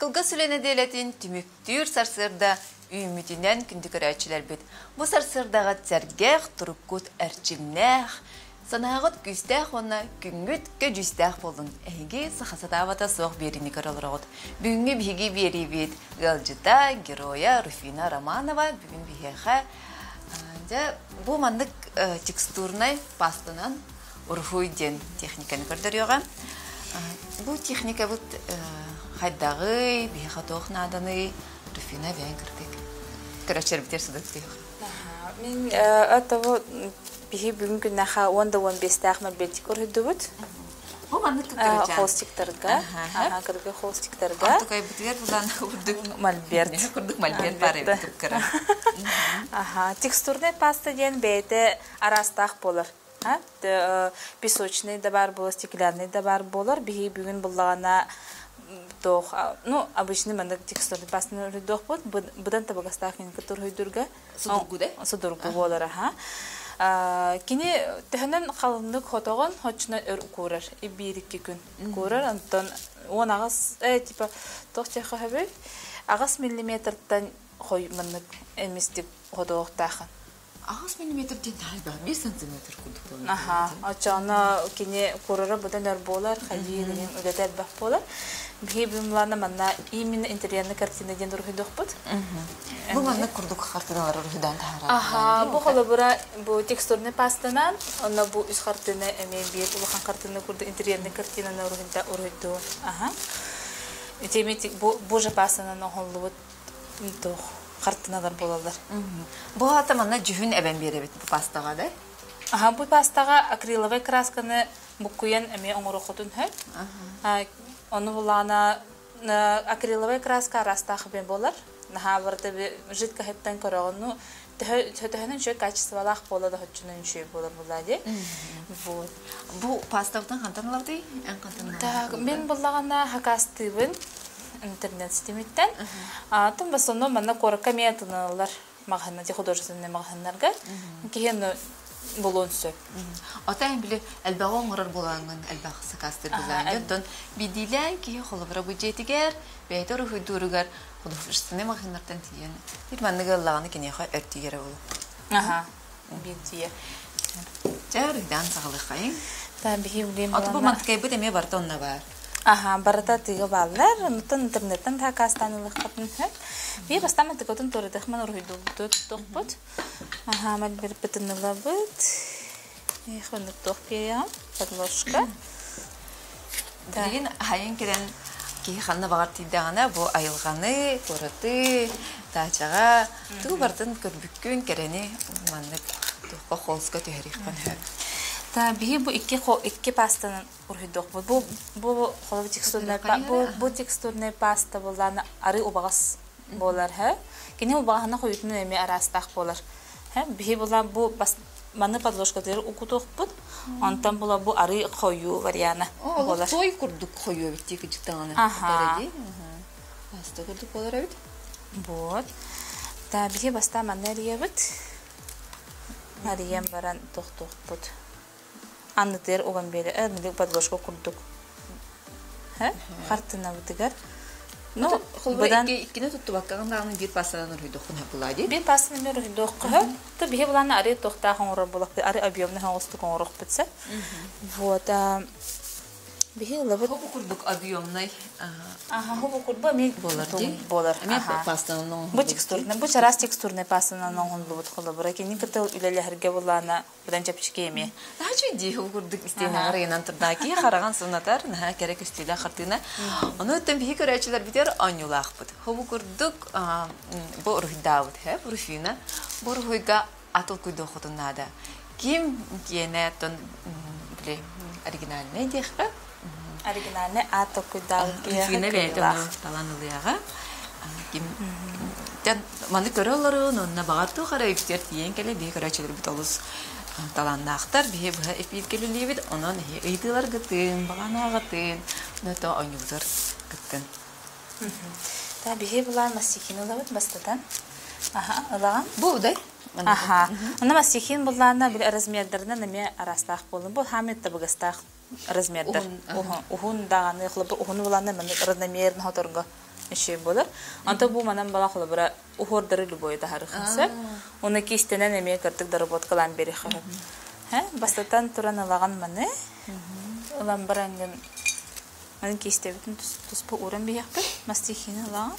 Кылгас үлэ нэдиэлэтин түмүктүүр сарсыарда үүммүтүнэн күндү көрөөччүлэрбит. Бу сарсыардаҕыт сэргэх, туруккут эрчимнээх, санааҕыт күүстээх уонна күҥҥүт көдьүүстээх буоллун. Эһиги саха сатаабата суох биэриини көрө олороҕут. Бүгүҥҥү биһиги биэриибит ыалдьыта, геройа Руфина Романова бүгүн биһиэхэ дьэ бу маннык текстурнай пастанан уруһуй диэн техниканы көрдөрүөҕэ. Бу техникабыт хайдаҕый, биһиэхэ туох нааданый, Руфина бэйэҥ кырдык. Көрөччөрбүтүгэр сыдыктыах. Мин оттого биһи бүгүн күннэхэ 10 да 15-тээх мобильник уруһуйдубут. Бу маннык кыргычаан. Холстиктарга. Аха, кыргы холстиктарга. Онтукайбытыгар булан курдук мольберт. Курдук мольберт баар эбит кыра. Аха, текстурный паста диэн бэйэтэ араастаах буолар. Песочный да баар буолар, стеклянный да баар буолар. Биһи бүгүн буллаҕына туох, ну, обычный маннык текстурный пастаны уруйдуохпут. Быдан табыгастаах киники уруйдурга. Судургу да? Судургу буолар, аха. Кини төһөнөн халыннык хотоҕон, хоччунан өр куурар. Биир-икки күн куурар. Онтон уон аҕыс, типа, туох диэххэ сөбүй? Аҕыс миллиметртан хой маннык эмистик хотоҕуохтаахын. Аҕыс миллиметр диэн таайбах, 1 сантиметр курдук буолар. Аха, оччоҕуна кини куурара быдан өр буолар, хайыы деген үлэтэ элбэх буолар. Биһи бумлана манна именно интерьерный картина диэн уруһуйдуохпут. Бу маннык курдук хартыыналар уруһуйдаан таһаарар. Аха, бу холобура бу текстурный пастанан, онно бу үс хартыына эмиэ биир улахан хартыына курдук интерьерный картинаны уруһуйда уруһуйдуу. Аха. Ити бу же пастанан оҥоһуллубут туох хартыыналар буолаллар. Бу аата манна дьүһүн эбэн биэрэбит бу пастаҕа да? Аха, бу пастаҕа акриловай красканы буккуйан эмиэ оҥоруоххутун сөп. Ону булаана акриловай краска араастаах эбэн буолар. Наһаа барыта жидкоһыттан көрөҕүн, ну, төһөнөн үчүгэй качестволаах буола да оччонон үчүгэй буолар буолаа дии. Вот. Бу пастабытын хантан ылабытый? Эн хантан Так, мин буллаҕына хакастыыбын интернет ситимиттэн. Тум в основном манна куоракка эмиэ атыыланаллар маҕаһыынна, художественный маҕаһыыннарга. Киһи ону булуон сөп. Ота эн били элбэҕи оҥорор буолаҥҥын элбэх сакаастыр булаан. Оттон биирдиилээн киһи холобура бу дьиэтигэр бэйэтэ уруһуйдууругар художественный маҕаһыыннартан тиийэн биир маннык ыаллаҕына киниэхэ өртүйэрэ буолуо. Аха, биирдиийэ. Чэ, уруһуйдаан саҕалыаххайыҥ. Та биһи билим Ото бу мантыкайбыт эмиэ барыта онно баар. Аха, барыта тыыга бааллар. Онтон интернеттэн сакаастаан ылыаххытын сөп. Биир бастаан мантыкатын туоратыахман уруһуйдуубут туохпут. Аха, мальберпытын ылабыт. Эх, оннук туох биэриэҕим? Подложка. Билигин айан кэлэн киһи ханна баҕар тиийдэҕинэ бу айылҕаны, куораты, даачаҕа тугу барытын көрбүккүн, кэрэни маннык туохха холска түһэриэххин сөп. Та биһи бу икки пастанан уруһуйдуохпут. Бу холобур текстурный бу текстурный паста буллаана арыы убаҕас буолар һэ. Кини убаҕаһына хойутунан эмиэ араастаах буолар. Һэ, биһи булан бу маны подложкатыгар укутуохпут. Онтон була бу арыы хойуу вариана буолар. Той курдук хойуу эбит дии кыдьыктаҕына. Аха. Паста курдук буолар эбит. Вот. Та биһи бастаан манна эрийэбит. Арыйан баран тохтуохпут. Аннытыгар уган биэрэ, подложка курдук. Хартыынабытыгар. Ну, быдан иккини туттубаккаҕын даҕаны биир пастанан уруһуйдуоххун сөп дии. Биир пастанан эмиэ уруһуйдуохха сөп. То биһи булаана арыы туохтаах оҥорор буолахпыт, арыы объемный оҥостук оҥоруохпут сөп. Вот. Биһи ылабыт. Хобу курдук объемный. Аха, хобу курдук эмиэ буолар дии. Буолар. Эмиэ пастанан оҥоһуллубут. Бу текстурный, бу чараас текстурный пастанан оҥоһуллубут холобура. Кини кытта үлэлэһэргэ булаана быдан чэпчэки эмиэ. Наһаа үчүгэй дии курдук истиэнэҕэр ыйанан турдаах киһи хараҕын сымнатар, наһаа кэрэ көстүүлээх хартыына. Ону оттон биһи көрөөччүлэрбитигэр оонньуулаахпыт. Хобу курдук бу уруһуйдаабыт һэ, Руфина. Бу уруһуйга ат толкуйдуоххутун наада. Ким киэнэ оттон били оригинальнай диэххэ. Оригинальный аат толкуйдаабыт киһиэхэ Руфина бэйэтэ ону талан ылыаҕа. Ким маны көрө олорун, онно баҕар туох эрэ үктэр тиийэн кэлэ биһи көрөөччүлэрбит олус талааннаахтар, биһи быһа эфиргэ үлэлиибит, онон ыйытыыларгытын, баҕанааҕытын, то оонньуубутугар кыттын. Та биһи булаан мастихин ылабыт бастатан. Аха, ылаҕын. Бу удай. Аха. Онно мастихин буллаана били размердарынан эмиэ араастаах буолун. Бу хаамыт табыгастаах размердар. Уһун даҕаны, хлопы уһун булаана маннык равномерно хоторго. Үчүгэй буолар. Онто бу манан бала холобура уһуордары любой таһарыхын сөп. Уну кистэнэн эмиэ кырдык доработкалаан биэриэххэ сөп. Бастатан туран ылаҕын маны. Ылан бараҥҥын маны кистэбитин туспа ууран биһиэхпит. Мастихин ылаҕын.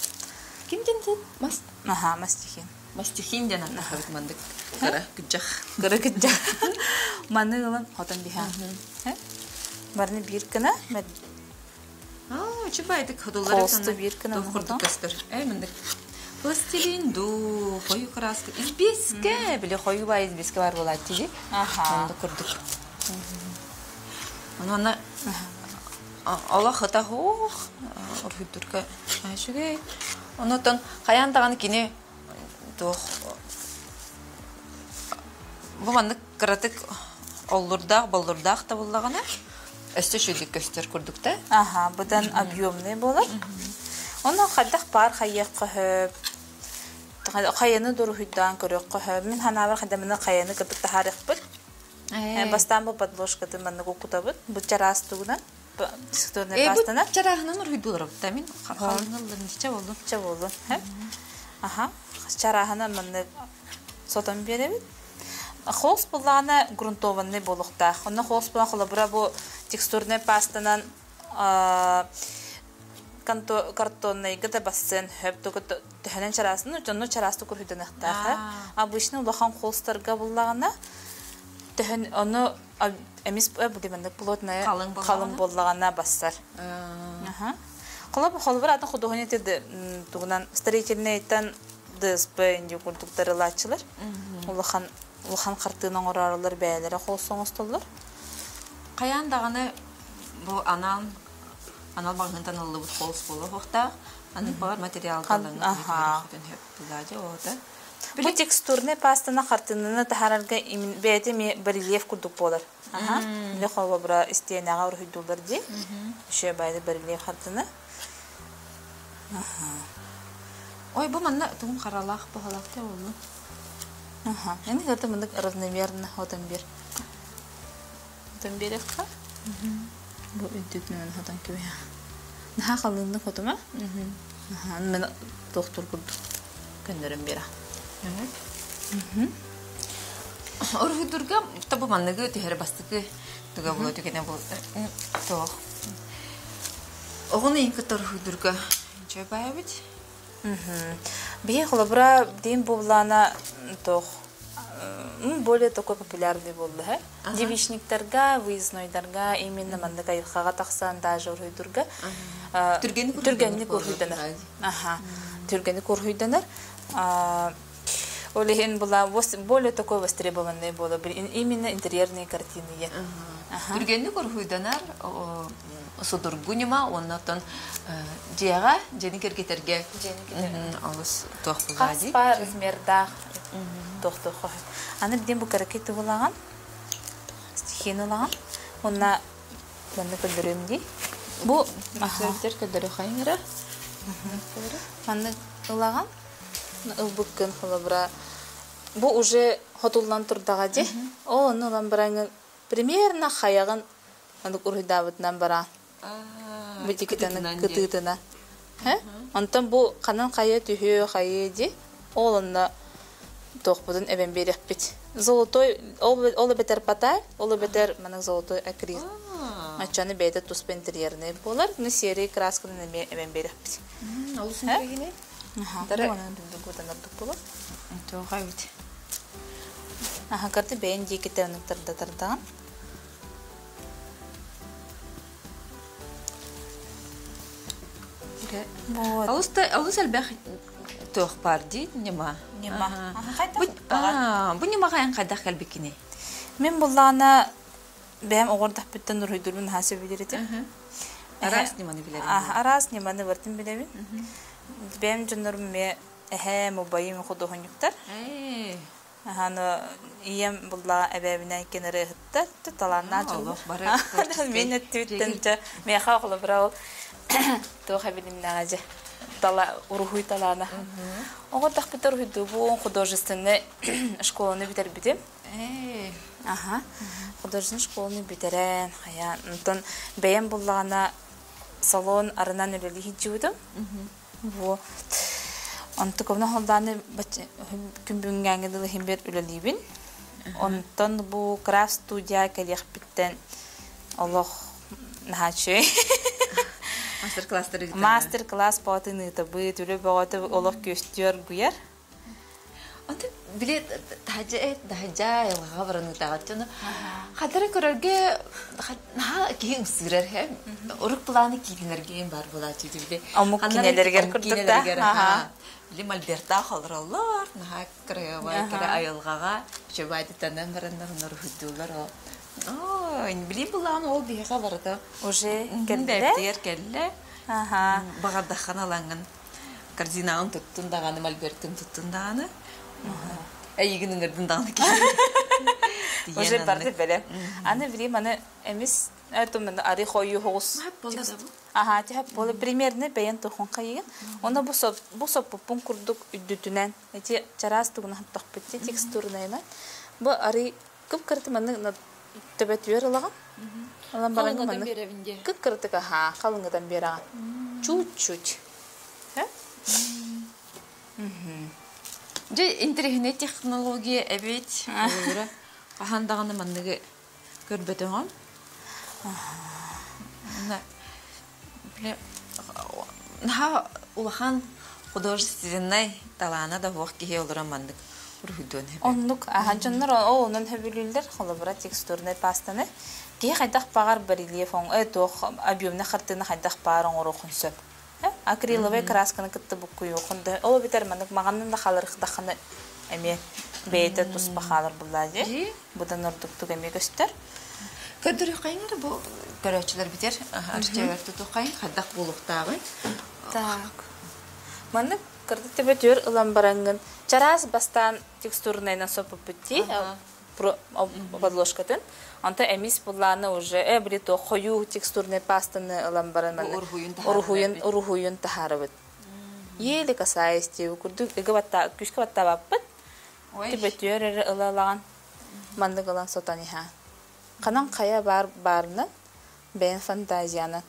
Ким диэн мас? Аха, мастихин. Мастихин диэн аттахабыт мандык кыра кыджах. Кыра кыджах. Маны ылан хотон биһэҕин. Барыны биир гына Аа, үчүгэй ходуллары Холсту биир гына курдук көстөр. Э, мындык. Пластилин ду, хою краска. Избеске, били хою бай избеске бар буолааччы дии. Аха. Онда курдук. Онон олох ыта хуох, урхуйдурга үчүгэй. Онотон хайаан даҕаны кини туох бу маннык кыратык оллурдаах, боллурдаах да буллаҕына өссө үчүгэй көстөр курдук да. Аха, быдан объемный буолар. Онон хайдах баар хайыахха сөп. Хайаны дуруһуйдаан көрүөххэ сөп. Мин санаабар хайдамына хайаны кытык таһаарыахпыт. Бастаан бу подложкатын маннык укутабыт. Бу чараас тугунан Э, бу чарааһынан уруһуйдуулар да мин халыҥ чэ боллун. Чэ боллун. Аха. Чарааһынан маннык сотон биэрэбит. Холс буллаҕына грунтованный буолуохтаах. Онно холс буолан холобура бу текстурнай пастанан картоннайга да бассыан сөп төһөнөн чарасын дьонно чараастык уруһуйданыахтаах. Обычно улахан холстарга буллаҕына төһөн ону эмис бу плотная халыҥ буоллаҕына бассар. Холобур холобур атын художник тугунан строительныйтан ДСП инди курдуктар ылааччылар. Улахан улахан хартыына оҥороорулар бэйэлэрэ холс оҥостоллор. Хайаан даҕаны бу анаан анал маҕаһыынтан ыллыбыт холс буолуохтаах. Аны баар материалга Бу текстурный пастаны хартыынаны таһаарарга бэйэтэ эмиэ барельеф курдук буолар. Били холобура истиэнэҕэ уруһуйдууллар дии. Еще байды барельеф хартыына. Ой, бу манна тугум харалаах баһалаах те болду. Аха. Эми кытта мындык равномерно отон бер. Отон берекка. Бу үдүтүнэн хотон кебе. Наха халынны хотума. Аха, мен доктор курдук көннөрөн бера. Уруһуйдурга табы манныгы түһэр бастыкы туга була түгэнэ бу тоох. Оҕону иин кытта уруһуйдурга чөбаабит. Биһи холобура дин буоллаана тох более такой популярный буолла һэ. Девичниктарга, выезднойдарга именно маннык айылҕаҕа тахсан даже уруһуйдурга түргэнник уруһуйданар. Аха. Түргэнник уруһуйданар. Ол иһин была более такой востребованный буола именно интерьерные картины. Түргэнник уруһуйданар судургу ньыма оннотон дьиэҕэ дьиэни кэргэтэргэ олус туох Хас па размердаах туох Аны бидин бу караки тугулаган стихин улаган онна манны көрдөрөм ди. Бу Сөрдер көрдөрө хайыңыра. Манны ылаган ылбыккын холобура бу уже хотуллан турдаҕа ди. Ол онну ылан бараҥын примерно хайаҕын анык уруһуйдаабытынан бараан. Битикитаны кытыытына. Онтон бу ханан хайа түһүө хайы ди. Ол онно туохпутун эбэн биэриэхпит. Золотой ол эбэтэр патай, ол эбэтэр маннык золотой акрил. Оччону бэйэтэ туспа интерьерный буолар. Ну серый красканан эмиэ эбэн биэриэхпит. Олус интриигинэй. Дара ордук буолар. Туохай бит. Аха, карты бэйэн диэкитэ онуктарда тардаҕын. Вот. Олус да олус элбэх туох баар дии ньыма. Ньыма. Бу ньымаҕа эн хайдах кэлбиккиний? Мин буллаҕына бэйэм оҕордохпуттан уруһуйдуурбун наһаа сөбүлүүр этим. Араас ньыманы билэрин. Араас ньыманы барытын билэбин. Бэйэм дьоннорум эмиэ эһээм, убайым худуоһунньуктар. Аны ийэм буллаҕа эбээбинэн кин ырыаһыттар, талааннаах дьоннор. Мин өттүбүттэн дьэ миэхэ холобура ол туох эбилиннэҕэ дьэ тала уруһуй талаана. Оҕо уруһуйдуубун художественнай школаны бүтэрбитим. Аха. Художественнай школаны бүтэрэн, хайа, онтон бэйэм буллаҕына салон арынан үлэлии сылдьыбытым. Бу онтукабына холдааны күн бүгүҥҥээҥҥэ дылы иһин бэр үлэлиибин. Онтон бу крафт студия кэлиэхпиттэн олох наһаа үчүгэй. Мастер-класстар ыытаҕын? Мастер-класс бөҕөтүн ыытабыт, үлэ бөҕөтө олох күөстүү оргуйар. Онтон били таһдьа таһдьа айылҕаҕа баран ыытаҕыт дьону хадары көрөргө наһаа киһи ымсыырар һэ урук планы киинэлэргэ баар буолааччы били Омук кинилэригэр курдук да били мольбертаах олороллор наһаа кырыабай кэрэ айылҕаҕа үчүгэйдик бараннар уруһуйдууллар ол били былаан ол биһиэхэ барыта уже кэллэ бэйэбитигэр кэллэ баҕардаххына ылаҥҥын корзинаҕын туттун даҕаны мольберткын туттун даҕаны эйигин ыҥырдын даҕаны уже барды бэлэм аны билим аны эмис ары хойуу хоҕус Аһаа, тиһэп буола примерно бэйэн тухун хайыгын. Оны бу соп бу соппуппун курдук үрдүтүнэн ити чараас тугунан хаттахпыт текстурнайынан бу арый кып-кыраты маннык төбөтүгэр ылаҕын. Ылан баран маннык кып-кыратык аһаа халыҥытан биэрэҕин. Чуть-чуть. Дьэ интэриэһинэй технология эбит. Холобура, хаһан даҕаны манныгы Көрбөтөҕүм. Наһаа улахан художественнай талаана да суох киһи олорон маннык уруһуйдуон сөп. Оннук ахан дьоннор ол онон сөбүлүүллэр холобура текстурнай пастаны киһи хайдах баҕар барельеф туох объемнай хартыына хайдах баар оҥоруохун сөп. Акриловай красканы кытта буккуйуохун да ол эбэтэр маннык маҕанын да халырыхдаххына эмиэ бэйэтэ туспа хаалар буллаа дии. Быдан ордуктук эмиэ көстөр. Көрдөрүөххэйиҥ эрэ бу көрөөччүлэрбитигэр арчыгар тутуоххайын хайдах буолуохтааҕый? Так. Маннык кырдык төбөтүгэр ылан бараҥҥын чараас бастаан текстурнайынан соппуппут дии подложкатын. Онто эмис буллааны уже били то хойуу текстурный пастаны ылан баран маннык уруһуйун уруһуйун таһаарабыт. Еле касаясь диэбит курдук ыга батта күүскэ баттаабаппыт. Төбөтүөр эрэ ыла-ылаҕын маннык ылан сотон иһэ. Ханан хайа баар баарынан бэйэн фантазиянан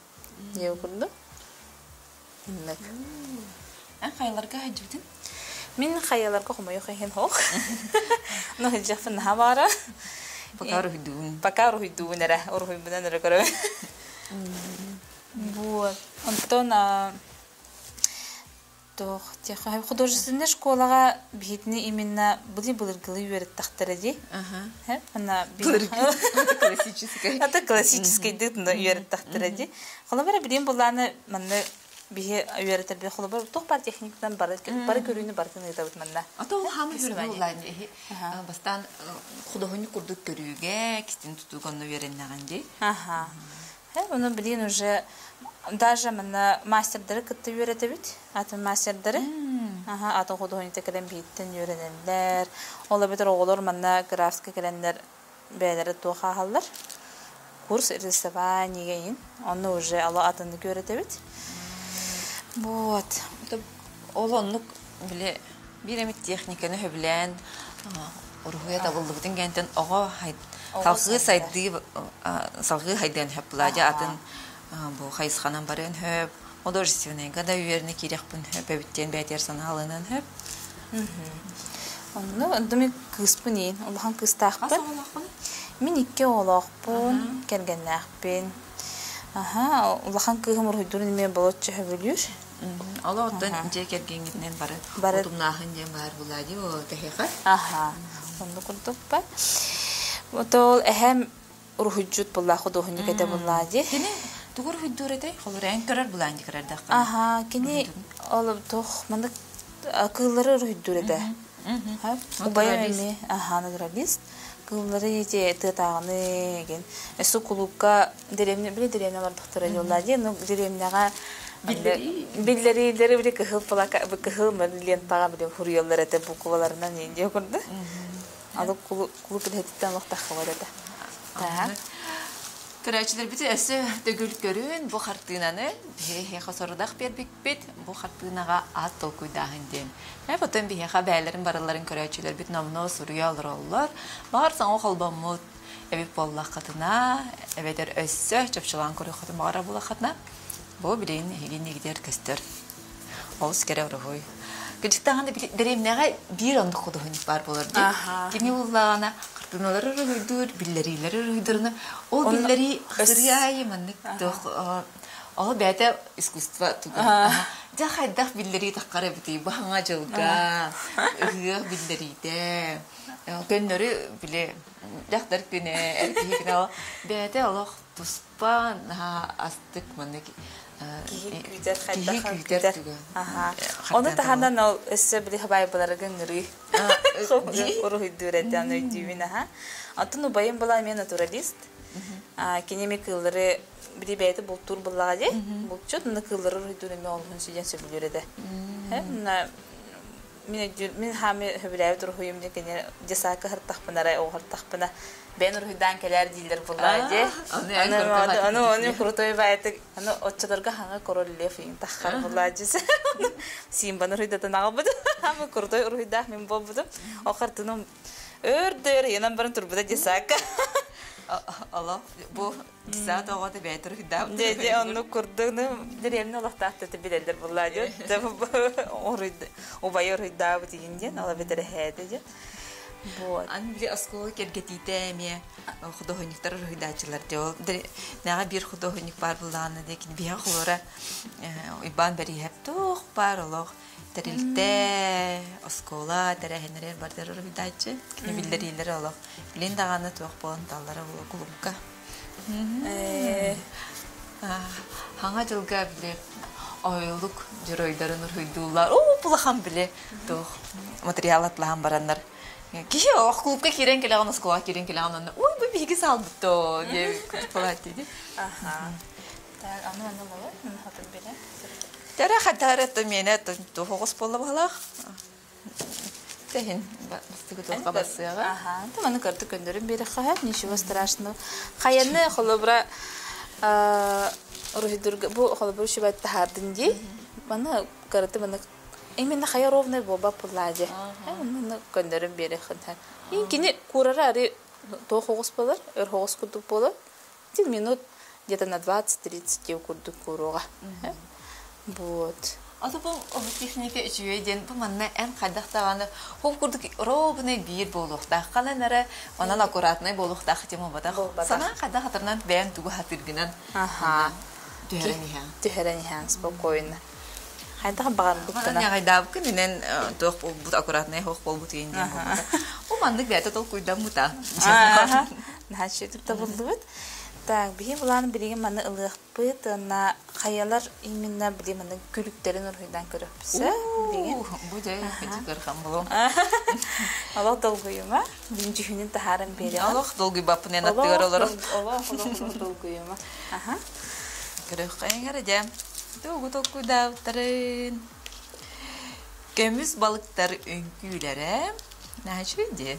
диэбит курдук. Инник. Эн хайаларга сылдьыбытын? Мин хайаларга хомойуох иһин суох. Но сылдьыахпын наһаа баара. Пока уруһуйдуубун. Пока уруһуйдуубун эрэ. Уруһуйбунан эрэ көрөбүн. Вот. Онтон туох художественнай школаҕа биһитини именно били былыргылыы үөрэттэхтэрэ дии. Ана классическай. Ата классическайдык үөрэттэхтэрэ дии. Холобура билим булааны манна биһи үөрэтэрбит холобур туох баар техникатынан бары бары көрүүнү барытын ыытабыт манна. Ата ол хаама көрүүнү улаан иһи бастаан худоһунньук курдук көрүүгэ кистин тутууга онно үөрэннэҕин дии. Аха. Ону билин уже даже манна мастердары кытта үөрэтэбит. Атын мастердары. Аха, атын художникта кэлэн биһиттэн үөрэнэллэр. Ол эбэтэр оҕолор манна графска кэлэннэр бэйэлэрэ туох ааһаллар. Курс рисования Онно уже ало атыннык үөрэтэбит. Вот. Ол оннук били биир эмит техниканы сөбүлээн уруһуйа табыллыбытын кэнниттэн оҕо салгыы сайдыы салгыы хайдыан сөп буолаа атын бу хайысханан барыан сөп художественныйга да үөрэнэ киириэхпин сөп эбит диэн бэйэтигэр санааланыан сөп. Онно онтон кыыспын иин улахан кыыстаахпын. Мин икки оҕолоохпун, кэргэннээхпин. Аха, улахан кыыһым уруһуйдуурун эмиэ болоччу сөбүлүүр. Ол оттон дьиэ кэргэҥҥитинэн бары Бары утумнааһын диэн баар буолаа дии ол тэһиэхэ. Аха, оннук курдукпа. Вот ол эһэм уруһуйдьут буллаа, худуоһунньук этэ буллаа дии. Кини тугу уруһуйдуур этэй? Холур эн көрөр булаан көрөрдөххө. Аха, кини ол туох маннык кыыллары уруһуйдуур этэ. Убайым эмиэ аха натуралист. Кыыллары ити тыатааҕыны ген өссө кулуупка дэриэбинэ били дэриэбинэ олордохторо дьоллаа дии ну дэриэбинэҕэ биллэриилэри били кыһыл плака кыһыл лентаҕа били хуруйаллар этэ букваларынан диэн курдук алы кулууп үлэһититтэн олох таххыбат этэ Так. Көрөөччүлэрбит өссө төгүл көрүн бу хартыынаны биһиэхэ сорудах биэрбиппит. Бу хартыынаҕа аат толкуйдааһын диэн. Потом биһиэхэ бэйэлэрин барыларын көрөөччүлэрбит номнуо суруйа олороллор. Баҕар саҥа холбоммут эбит буоллаххытына, эбэтэр өссө чопчулаан көрүөххүтүн баҕарар буоллаххытына, бу билигин эһиги иннигитигэр көстөр. Олус кэрэ уруһуй. Кырдьыктааҕын дэриэбинэҕэ биир оннук худуоһунньук баар буолар дии. Кини буллаҕына хартыыналары уруһуйдуур, биллэриилэри уруһуйдуурна. Ол биллэрии сырыы аайы маннык туох ол бэйэтэ искусство туга. Дьэ хайдах биллэрии таххар эбитий бу хаҥа дьылга ыһыах биллэриитэ көннөрү били дьахтар күнэ эр киһи күнэ бэйэтэ олох туспа наһаа астык маннык Киһи күүтэр хайдах күүтэр. Ону таһынан ол өссө били хабайбаларга ыҥырыы уруһуйдуур этэ аны өйдүүбүн аха. Оттон убайым была эмиэ натуралист. Кини эми кыыллары били бэйэтэ бултуур буллаҕа дии. Булчут, мына кыыллары уруһуйдуур эмиэ олуһун сүдэн сөбүлүүр этэ. Мин өйдүүр, мин хаами сөбүлээбит уруһуйум диэн кини десаакка сырыттахпына эрэ оҕо бэйэн уруһуйдаан кэлээр дииллэр буоллаҕа дии. Аны аны аны крутой баайтык аны оччолорго хаҥа король лев ыйын таххар буоллаа дии. Симбаны уруһуйдатан аҕалбыт. Ама крутой уруһуйдаах мин буолбутум. Ол хартыным өр да өр ыйанан баран турбута десаакка. Олох бу Десаат оҕото бэйэтэ уруһуйдаабыт. Дьэ, дьэ, оннук курдук, ну, дэриэбинэ олохтоохтор билэллэр буоллаа дьон. Убайы уруһуйдаабыт игин диэн, ол эбэтэр эһээтэ диэн. Вот. Аны били оскуола кэргэтиитэ эмиэ худуоһунньуктар уруһуйдааччылар дьэ ол нэҕэ биир худуоһунньук баар буллаҕына диэ кини биһиэхэ холура Уйбаан Бэрииһэп туох баар олох тэрилтэ, оскуола тэрээһиннэригэр барытыгар уруһуйдааччы. Кини биллэриилэр олох билин даҕаны туох буолан таллара буолуо кулуупка. Хаҥа дьылга били ойулук дьоруойдарын уруһуйдууллар. Оо, улахан били туох материал атлаһан бараннар. Киһи ох клубка киирэн кэлэҕин, оскуолаҕа киирэн кэлэҕин онно ой бу биһиги саалбыт доо диэн кутуппалаат дии. Аха. Так, аны аны болор, мин хотун биле. Тара хатара то миэнэ туһоҕус буолла баһылаах. Тэһин бастыгы туохха бассыаҕа. Аха, то маны көрдүк көннөрүн биэрэххэ ничего страшного. Хайаны холобура уруһуйдурга бу холобур шибат таһаардын дии. Маны көрөтү маны именно хайа ровный буолба пуллаади. Маны көннөрүн биэрэххин. Кини курара ари туох оҕус болар, өр оҕус курдук болар. Один минут где-то на 20-30 курдук кууруоҕа. Вот. Ата бу техника үчүгэй диэн бу манна эн хайдах даҕаны ол курдук ровный биир буолуохтаах ханан эрэ онон аккуратнай буолуохтаах тема буолбатах санаа хайдах атарынан бэйэҥ тугу хатыыргынан түһэрэн иһэҥ түһэрэн иһэҥ спокойно хайдах баҕарбыккына ньаҕайдаабыккын инэн туох буолбут аккуратнай хоох буолбут диэн буолбута бу маннык бэйэтэ толкуйдаммыта Наһаа үчүгэйдик табыллыбыт. Так, биһи былаан билигин маны ылыахпыт уонна хайалар именно били маны күлүктэрин уруһуйдаан көрүөхпүт билигин. Бу дьэ кырхан булуом. Олох долгуйума. Билин дьүһүнүн таһааран биэриэҕим. Олох долгуйбаппын эн аттыгар олорон. Олох олох долгуйума. Аха. Көрүөххэ дьэ. Тугу толкуйдаабыттарын. Көмүс балыктар үҥкүүлэрэ Наһаа үчүгэй дии.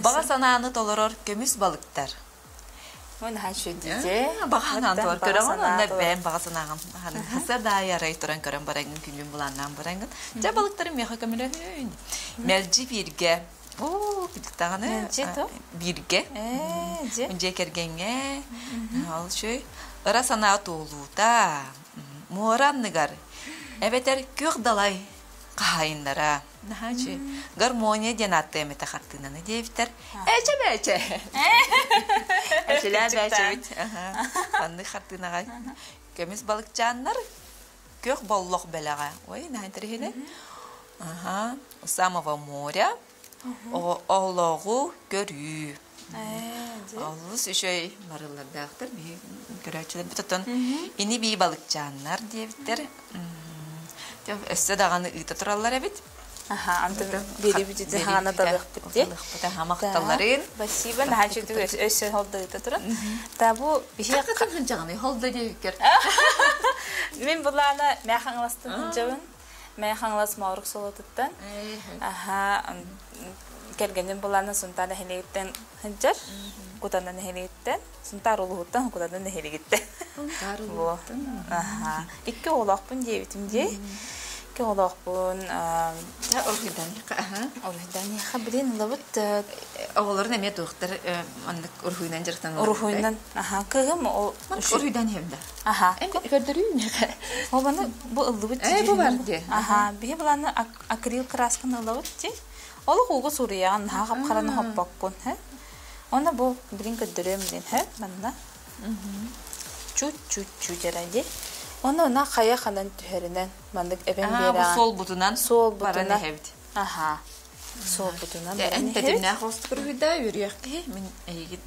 Баҕа санааны толорор көмүс балыктар. Ой, наһаа үчүгэй дии. Баҕа санааны толорор. Көрөҕүн уонна бэйэм баҕа санааҕын хаса да арай туран көрөн бараҥҥын, күҥҥүн былааннаан бараҥҥын. Дьэ, балыктарым миэхэ көмөлөһүүн. Мэлдьи бииргэ. Оо, даҕаны Мэлдьи то? бииргэ. Ээ, дьэ. Дьиэ кэргэҥҥэ. Ол үчүгэй. Ыра санаа туолуута. Муора анныгар. Эбэтэр күөх далай хаһаайыннара наһаа үчүгэй гармония диэн ааттыам этэ хартыынаны диэбиттэр ээчэ бээчэ эчилээ бээчэбит маннык хартыынаҕа көмүс балыкчааннар күөх боллох бэлэҕэ ой наһаа интэриэһинэй аха у самого моря оҕолооҕу көрүү олус үчүгэй барыллардаахтар биһи көрөөччүлэрбит оттон ини бии балыкчааннар диэбиттэр өссө даҕаны ыыта тураллар эбит Аха, антон биэри хаана талыахпыт дии. Махталларын. Спасибо, наһаа үчүгэй өссө холда ыыта туран. Та бу биһи хынчаҕыный холда диэбиккэр. Мин булаана мэ хаҥаластан сылдьабын. Мэ Хаҥалас Моорук солотуттан. Аха, кэргэним булаана Сунтаар нэһилиэгиттэн сылдьар. Кутана нэһилиэгиттэн. Сунтаар улууһуттан, Кутана нэһилиэгиттэн. Сунтаар улууһуттан. Аха. Икки оҕолоохпун диэбитим дии. Икки оҕолоохпун. Дьэ, уруһуйданыахха. Аха. Уруһуйданыахха билин ылабыт. Оҕолорун эмиэ туохтар маннык уруһуйунан дьарыктаналлар. Уруһуйунан. Аха. Кыыһым ол уруһуйдан иһэм да. Аха. Эм көрдөрүү миэхэ. Ол маны бу ыллыбыт. Э, бу бар дии. Аха. Биһи былааны акрил красканы ылабыт дии. Олох ууга суруйаҕын, наһаа хапхараны хоппоккун. Оны бу билин көрдөрүөм диэн, хэ, манна. Чуть-чуть-чуть эрэ дии. Оны она хайа ханан түһэринэн маннык эбэн биэрэҕин. Суолбутунан суолбутунан баран иһэбит. Аха. Суолбутунан баран Эн иһэбит. тэтимнээх уустук үөрүйэх киһи мин эйигин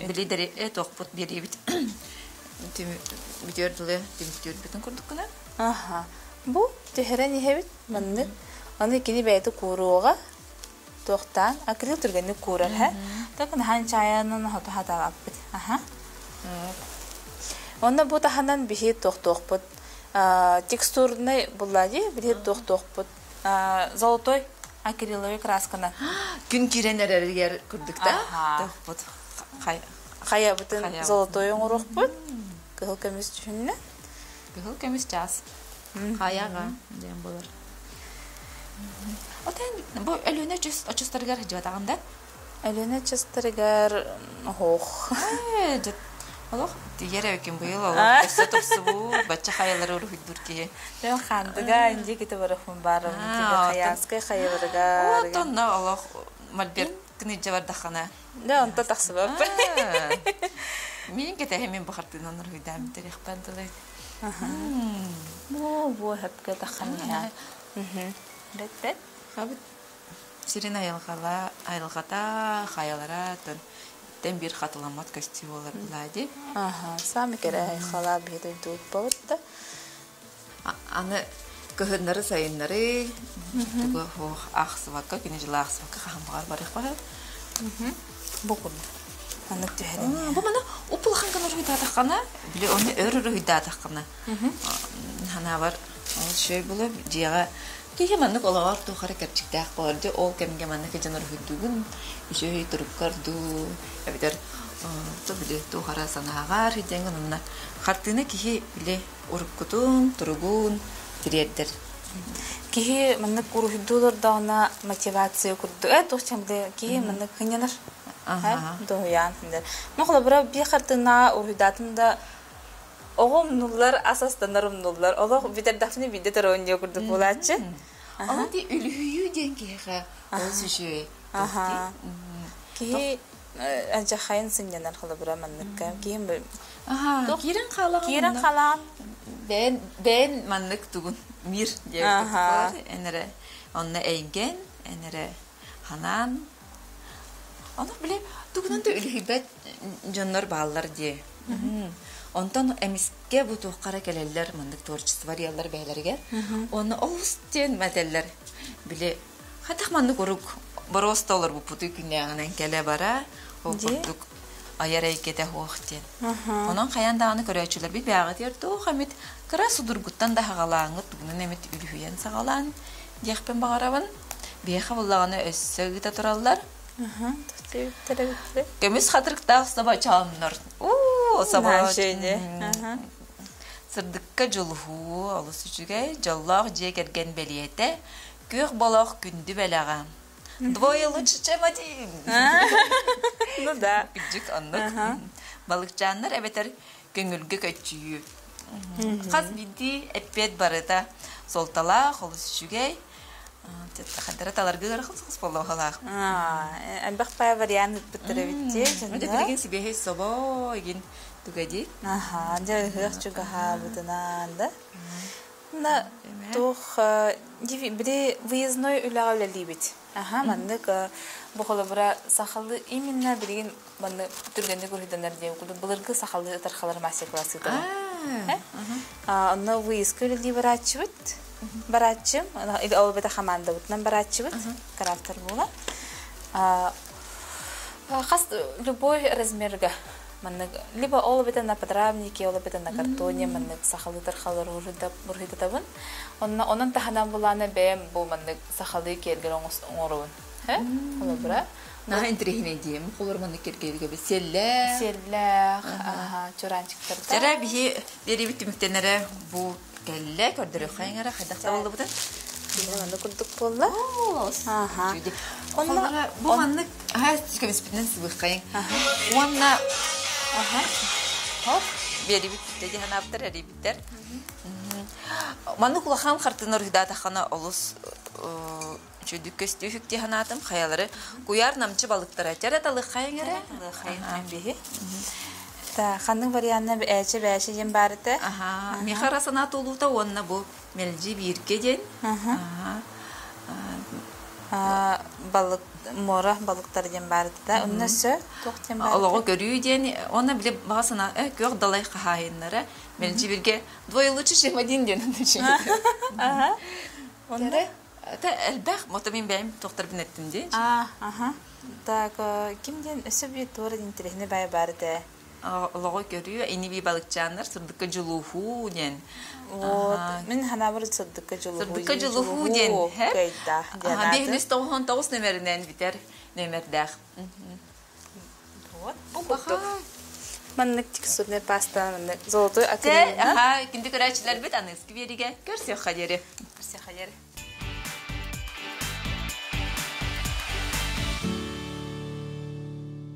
билидэри туохпут биэриэбит бүтүөр дылы түмүктүүрбүтүн курдуккуна. Аха. Бу түһэрэн иһэбит маннык. Аны кини бэйэтэ кууруоҕа туохтаан акрил түргэнник куурар һэ. Так наһаа чаайанан хото хатаабаппыт. Аха. Онно бу таһынан биһи туохтуохпут текстурный булла дии биһи туохтуохпут золотой акриловый красканан күн киирэн эрэригэр курдук да туохпут хайабытын золотой оҥоруохпут кыһыл көмүс дьүһүннэ кыһыл көмүс чаас хайаҕа диэн буолар Отен бу Өлүөнэ очустарыгар сылдьыбатаҕын да? Өлүөнэ очустарыгар оһох. Олох тиийэр эбикин быйыл олох өссө тупсубут, бачча хайалары уруһуйдуур киһи. Мен хандыга инди кити барахпын барым Хаяскай хайаларыгар. Отонно олох мольберт кыныдьа бардаххана. Да, онто тахсыбаппын. Мин кэтэһэ мин бу хартыынан уруһуйдаан бүтэриэхпэн тылы. Бу бу хөпкө таххан иһэ. Бэт бэт. Хабыт сирин айылҕала айылҕата хайалара тон тэн биир хатыламмат көстүү буолар буолаа дии. Аха, саамай кэрэ айылҕалаа биһи дойдубут буолбут да. Аны кыһыннары сайыннары тугу аахсыбакка күнү дьылы аахсыбакка хаһан баҕар барыахпа. Бу курдук. Маннык түһэрин. Бу маны уп-улахан гына уруһуйдаатаххына, били ону өр уруһуйдаатаххына, ханаабар ол үчүгэй буолуо дьиэҕэ киһи маннык олоҕор туох эрэ кэрчиктээх буолар дьэ ол кэмҥэ маннык дьон уруһуйдуугун үчүгэй туруккар дуу эбэтэр били туох эрэ санааҕар диэҥҥин онно хартыына киһи били уруккутун туругун тириэрдэр Киһи маннык уруһуйдуу олордоҕуна мотивация курдук э туох били киһи маннык сынньанар дуоһуйаан сынньанар. Ну холобура биир хартыынаҕа уруһуйдаатым да оҕо умнуллар, ас астанар умнуллар. Олох бүтэрдэхпинэ биирдэ торуонньуо курдук буолааччы. Аны ти үлүһүйүү диэн киһиэхэ олус үчүгэй. Аха. Киһи алдьархайын сынньанар холобура манныкка. Киһи Аха, киирэн хаалаҕын. Киирэн хаалаҕын. Бэйэн бэйэн маннык тугун мир диэбит курдук эн эрэ онно эйгэн, эн эрэ ханаан. Ону били тугунан да үлүһүйбэт дьоннор бааллар дии. Онтон эмискэ бу туоххара кэлэллэр маннык творчество арыйаллар бэйэлэригэр. Уонна олус диэн этэллэр. Били хатах маннык урук боруоста олорбуппутуй күннээҕинэн кэлэ-бара ол курдук айар эйгэтэ суох диэн. Онон хайаан даҕаны көрөөччүлэрбит бэйэҕитигэр туох эмит кыра судургуттан да саҕалааҥҥыт тугунан эмит үлүһүйэн саҕалаан диэхпин баҕарабын. Биһиэхэ буллаҕына өссө ыыта тураллар. Көмүс хатырыктаах собочооннор. Уу, собо. Сырдыкка дьулуһуу олус үчүгэй, дьоллоох дьиэ кэргэн бэлиэтэ, күөх болоох күндү бэлэҕэ. Двое лучше, чем один. Ну да. Күдьүк оннук. Балыкчааннар эбэтэр көҥүлгэ көччүйүү. Хас биирдии эппиэт барыта суолталаах, олус үчүгэй. Хаддара таларгы ыарахан соҕус буолуохалаах. Элбэх паа вариант ыппыттар эбит дии. Дьэ билигин сибиэһэй собо игин туга дии. Аха, дьэ ыһыах чугаһаабытынан да. На туох били выездной үлэҕэ үлэлиибит. Аха, маннык бу холобура сахалыы именно билигин маннык түргэнник уруһуйданар диэн курдук былыргы сахалыы ытархалар мастер-класс ыытабын. Онно выездка үлэлии барааччыбыт. Барааччым, ол бэдэ хамаандабытынан барааччыбыт, крафтер буолан. Хас любой размерга маннык либо ол эбэтэр на подрамнике, ол эбэтэр на картоне маннык сахалыы тархалар уруһуйдатабын. Онно онон таһынан булаана бэйэм бу маннык сахалыы киэргэл оҥоробун. Холобура. Наһаа интэриэһинэй диэм. Холор маннык киэргэлгэ би сиэллээх. Сиэллээх, аха, чураанчыктардаах. Дьэрэ биһи биэриибит түмүктэнэрэ бу. кэллэ, көрдөрүөххэ эрэ хайдах табыллыбытын. Маннык курдук буолла. Аха. Онно бу маннык көмүспүтүнэн сыбыаххайын. Уонна аха. Хоп, биэрибит дии санаабыттар, эрийбиттэр. Маннык улахан хартыына уруһуйдаатаххына олус үчүгдүк көстүүһүк дии санаатым. Хайалары куйаар намчы балыктара чэрэ талыаххайын эрэ. Талыаххайын биһи. Та ханнык варианна ээчэ бээчэ диэн баар этэ. Аха. Миэхэ ара санаа туолуута уонна бу мэлдьи бииргэ диэн. Аха. Балык муора балыктар диэн баар этэ да. Онно өссө туох диэн баар Олоҕу көрүү диэн уонна били баҕа санаа күөх далай хаһаайыннара мэлдьи бииргэ двое лучше чем один диэн Аха. Онно Это элбэх, мото мин бэйэм туохтарбын эттим дии. А, аха. Так, ким диэн өссө биир туора интэриэһинэй баай баар этэ. Олоҕу көрүү, ини-бии балыкчааннар сырдыкка дьулуһуу диэн. Вот, мин ханаабар сырдыкка дьулуһуу. Сырдыкка дьулуһуу диэн. Кыайдаах диэн ааты. 599 нөмеринэн бүтэр нөмердээх. Вот, бу курдук. Маннык текстурный паста, маннык золотой акрилынан. Аха, күндү көрөөччүлэрбит аныгыскы биэригэ көрсүөххэ диэри. Көрсүөххэ диэри.